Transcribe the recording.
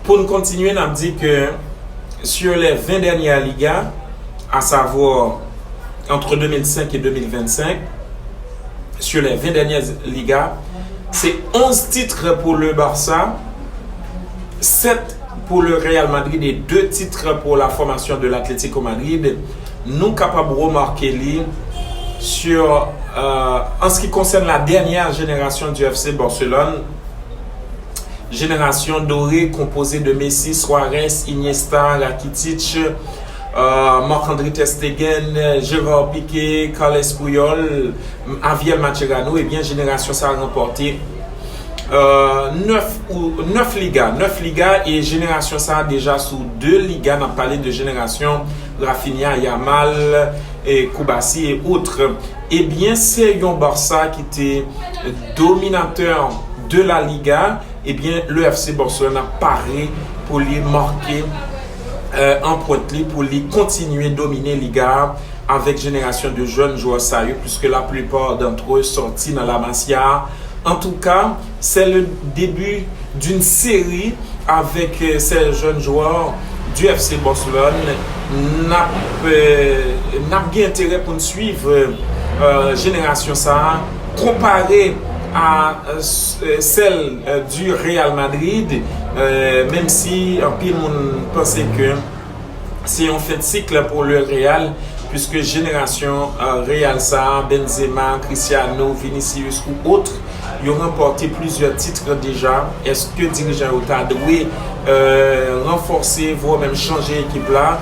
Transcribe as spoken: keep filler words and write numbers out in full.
Pour nous continuer, n ap di ke sur les vingt dernières Ligas, à savoir entre deux mille cinq et deux mille vingt-cinq, sur les vingt dernières Ligas, c'est onze titres pour le Barça, sept pour le Real Madrid et deux titres pour la formation de l'Atlético Madrid. Nou kapab remake li sur, euh, en ce qui concerne la dernière génération du F C Barcelone, génération dorée composée de Messi, Suarez, Iniesta, Rakitic, euh, Marc-André Ter Stegen, Gérard Piqué, Carles Puyol, Javier Mascherano, ebyen, jenerasyon sa a ranpòte euh, neuf ou neuf Liga, neuf Liga, e jenerasyon sa a deja sou de Liga. N ap pale de jenerasyon Rafinha, Yamal, e Kubasi e otre. Ebyen, se yon Barça ki te dominatè de la Liga. Ebyen, le F C Barcelone ap pare pou li make euh, anprent li, pou li kontinye domine Liga a avèk jenerasyon de jèn jwè sa yo, puisque la plupart d'entre eux sòti nan La Masia. En tout cas, c'est le début d'une série avec euh, ces jeunes joueurs du F C Barcelone. N ap, euh, n ap gen enterè pou n swiv euh, jenerasyon sa a, konpare a euh, celle euh, du Real Madrid, euh, menm si anpil moun panse ke se yon fen de cycle pour le Real, puisque jenerasyon euh, Real sa, Benzema, Cristiano, Vinicius ou autres, yo ranpòte plizyè tit deja. Èske dirijan yo ta dwe euh, ranfòse, vwa menm chanje ekip la?